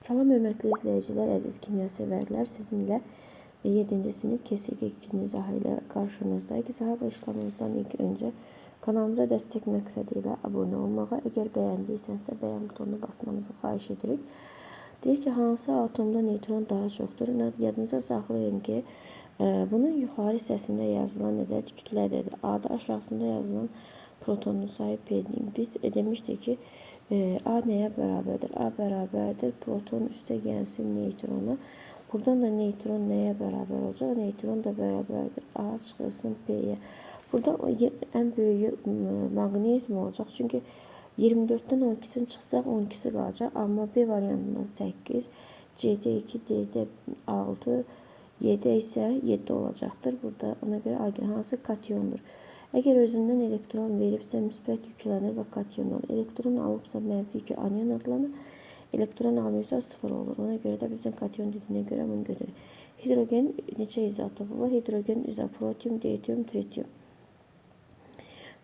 Salam hörmətli izləyicilər, əziz kimya sevərlər, sizinlə 7-ci sinif KSG 2-ci izahı ilə qarşınızdayıq. İzahı başlamamızdan ilk öncə kanalımıza dəstək məqsədi ilə abunə olmağı, əgər bəyəndiysənsə bəyən butonuna basmanızı xahiş edirik. Deyir ki, hansı atomda neytron daha çoxdur? Yadınıza saxlayın ki, bunun yuxarı hissəsində yazılan ədəd kütlə ədədi, A-da aşağısında yazılan protonun sayı P-dir. Biz demişdik ki, A nəyə bərabərdir? A bərabərdir proton üstə gəlsin neytrona. Buradan da neytron nəyə bərabər olacaq? Neytron da bərabərdir A çıxılsın P-yə. Burada ən böyüyü maqnezium olacaq. Çünki 24-dən 12-sini çıxsaq 12-si qalacaq. Amma B variantından 8, C-də 2, D-də 6, Y-də isə 7 olacaqdır. Burada ona görə A hansı kationdur? Əgər özündən elektron veribsə, müsbət yüklənir və kation olur. Elektron alıbsa, mənfi yükü anion adlanır. Elektron almıyorsa sıfır olur. Ona görə də bizdən kation dediyinə görə bunu götürür. Hidrogen neçə izotopu var? Hidrogen izoprotium, deuterium, tritium.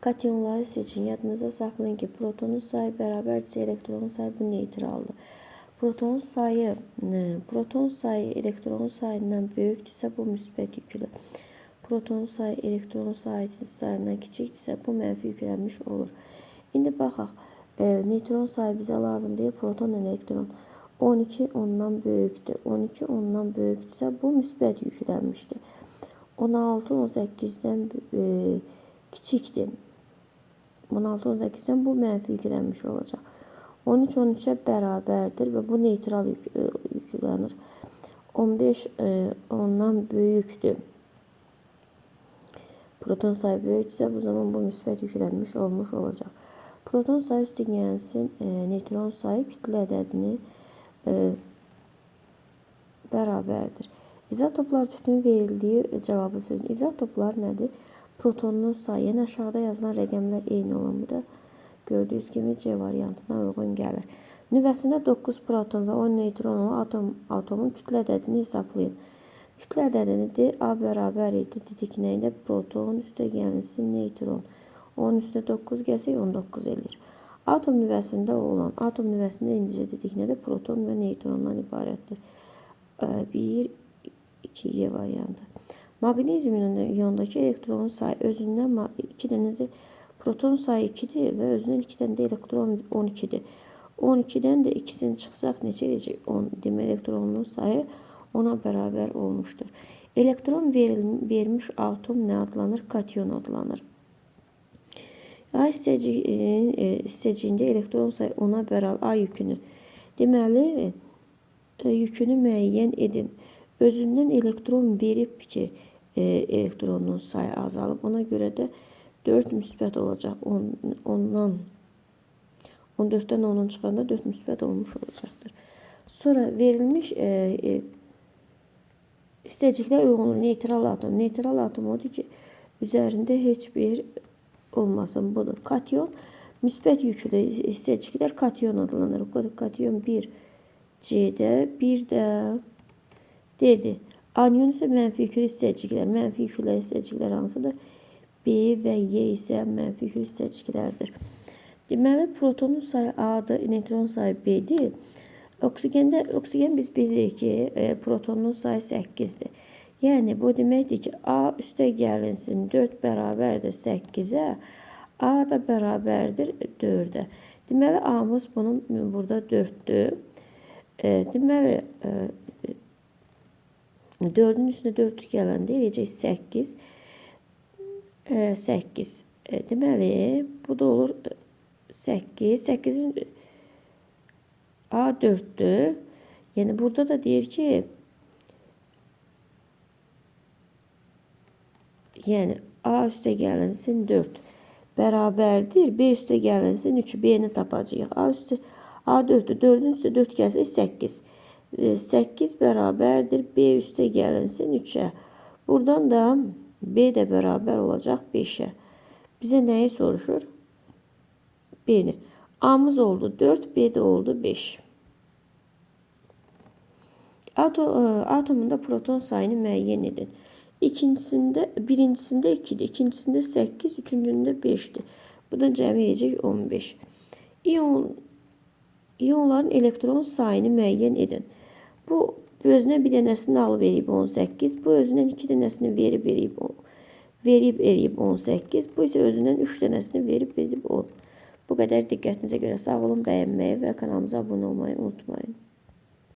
Kationları seçin. Yadınıza saxlayın ki, protonun sayı bərabərdirsə elektronun sayı bu neytraldır. Proton sayı elektronun sayından böyükdürsə bu müsbət yüklü. Proton sayı elektron sayından kiçikdirsə bu mənfi yüklənmiş olur. İndi baxaq. Neytron sayı bizə lazım deyil. Proton elektron. 12 ondan böyükdür. 12 ondan böyükdürsə bu müsbət yüklənmişdir. 16 18-dən kiçikdir. 16 18-dən bu mənfi yüklənmiş olacaq. 13 13-ə bərabərdir və bu neytral yüklənir. 15 ondan böyükdür. Proton sayı böyükdürsə, bu zaman bu müsbət yüklənmiş olmuş olacaq. Proton sayı üstə gəlsin, neytron sayı kütlə ədədini bərabərdir. İzotoplar cütünün verildiyi cavabı sözün. İzotoplar nədir? Protonun sayı, yəni aşağıda yazılan rəqəmlər eyni olan bu da gördüyünüz kimi C variantına uyğun gəlir. Nüvəsində 9 proton və 10 neytron olan atomun kütlə ədədini hesablayın. Kütlə ədədini də A bərabər idi. Dedik nəyində? Proton üstə gəlinsin neytron. 10 üstə 9 gəlsək 19 eləyir. Atom nüvəsində olan, atom nüvəsində indicə dedik nədir? Proton və neytrondan ibarətdir. 1, 2 Y variantı. Maqneziumun iyondakı elektronun sayı özündən 2 dənə də proton sayı 2-dir və özündən 2 dənə də elektron 12-dir. 12-dən də ikisini çıxsaq neçə eləyəcək? 10. Demək elektronun sayı ona bərabər olmuşdur. Elektron vermiş atom nə adlanır? Kation adlanır. A hissəciyində elektron sayı ona bərabər A yükünü. Deməli, yükünü müəyyən edin. Özündən elektron verib ki, elektronun sayı azalıb. Ona görə də 4 müsbət olacaq. 10-dan 14-dən 10-un çıxanda 4 müsbət olmuş olacaqdır. Sonra verilmiş hissəciklər uyğunluq neytral atom. Neytral atom odur ki, üzərində heç bir olmasın. Budur. Kation müsbət yüklü hissəciklər kation adlanır. Kation 1 C-də, 1 də D-dir. Anion isə mənfi yüklü hissəciklər. Mənfi yüklü hissəciklər hansıdır? B və Y isə mənfi yüklü hissəciklərdir. Deməli, protonun sayı A-dır, neytron sayı B-dir. Oksigendə, oksigen biz bilirik ki, protonun sayı 8-dir. Yəni, bu deməkdir ki, A üstə gəlinsin 4 bərabərdir 8-ə, A da bərabərdir 4-ə. Deməli, A-mız bunun burada 4-dür. Deməli, 4-ün üstünə 4 gələndə eləyəcək 8. 8. Deməli, bu da olur 8. 8-in A 4-dür. Yəni, burada da deyir ki, yəni A üstə gəlinsin 4 bərabərdir. B üstə gəlinsin 3. B-ni tapacağıq. A üstə A 4-dür. 4-ün üstə 4 gəlsə 8. 8 bərabərdir. B üstə gəlinsin 3-ə. Buradan da B də bərabər olacaq 5-ə. Bizə nəyi soruşur? B-ni. A'mız oldu 4, B də oldu 5. Atomunda proton sayını müəyyən edin. İkincisində, birincisində 2-dir, ikincisində 8, üçüncündə 5-dir. Bu da cəmi edəcək 15. İyon İonların elektron sayını müəyyən edin. Bu özünə bir dənəsini alıb eləyib 18. Bu özündən 2 dənəsini verib eləyib 18. Bu isə özündən 3 dənəsini verib eləyib 10. Bu qədər. Diqqətinizə görə sağ olun. Bəyənməyi və kanalımıza abunə olmayı unutmayın.